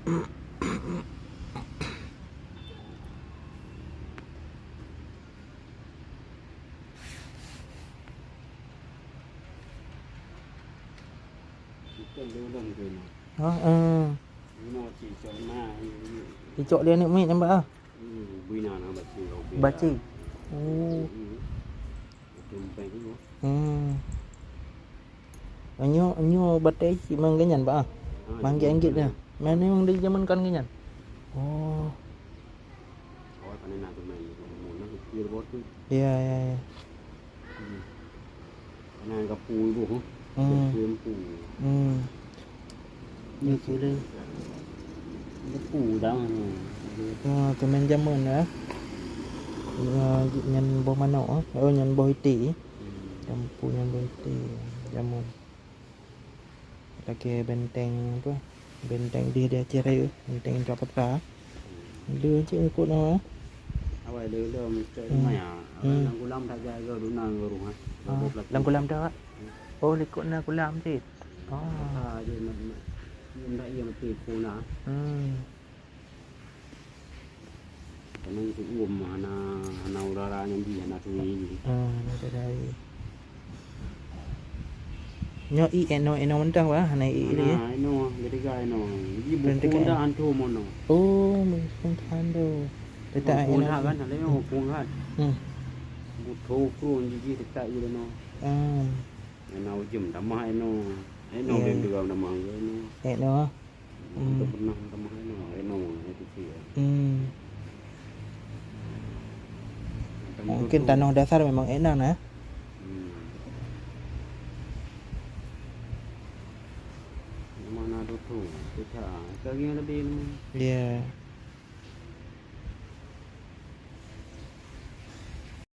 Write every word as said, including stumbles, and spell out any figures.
Ha, eh. Icok dia aneuk miet nampak ah. Baci. Oh. Hmm. Nyoe, nyoe batèe cit mang geuh nyan, Pak, ah? Ah, mang geuh anggit dah. Mana memang dari zaman kan geuh nyan? Oh. Awai panen nak teumai, teumai, teumai, teumai, teumai. Ya, ya, ya. Hmm. Panen kapu ibu, huh? Hmm. Kapu empu. Hmm. Ni pula. Kapu dah, hmm. Ya, teumai zaman dah. Ya, nyan boh manok, ah. Oh, nyan boh ité. Hmm. Kapu nyan boh ité. Zaman. Lakèe benteng apa? Benteng di, di Aceh Raya, benteng Indra Putra. Dia cik ikut nama. Awai dia, dia mesti hmm. Lumayan. Hmm. Dalam kolam tak jaga duna ngurung, ha. Ah, dalam kolam dah, Pak? Hmm. Oh, likot na kolam cit. Ah. Ah, dia nak, nak, nak ia mati pun, ah. Hmm. Karena itu uem hana, hana udara nyang jih, hana sungai jih. Ah, hana udara. Nyoe ié inoe, inoe mantong, Pak, hana ié lé. Hana, inoe, keudroe inoe. Jadi buku dah antum mono. Oh, buku dah antum. Tetap buku inoe. Dah kan, ada yang buku kan. Hmm. Buku kurung jih tetap inoe. Ah. Inoe ujem tamah inoe. Inoe ya. Bendera tamah inoe. Inoe. Hmm. Untuk pernah tamah inoe, inoe, itu sih ya. Hmm. Mungkin tanoh dasar memang ék nan, eh? Hmm. Mana tu tu? Kita, kita lagi lebih ni. Ya.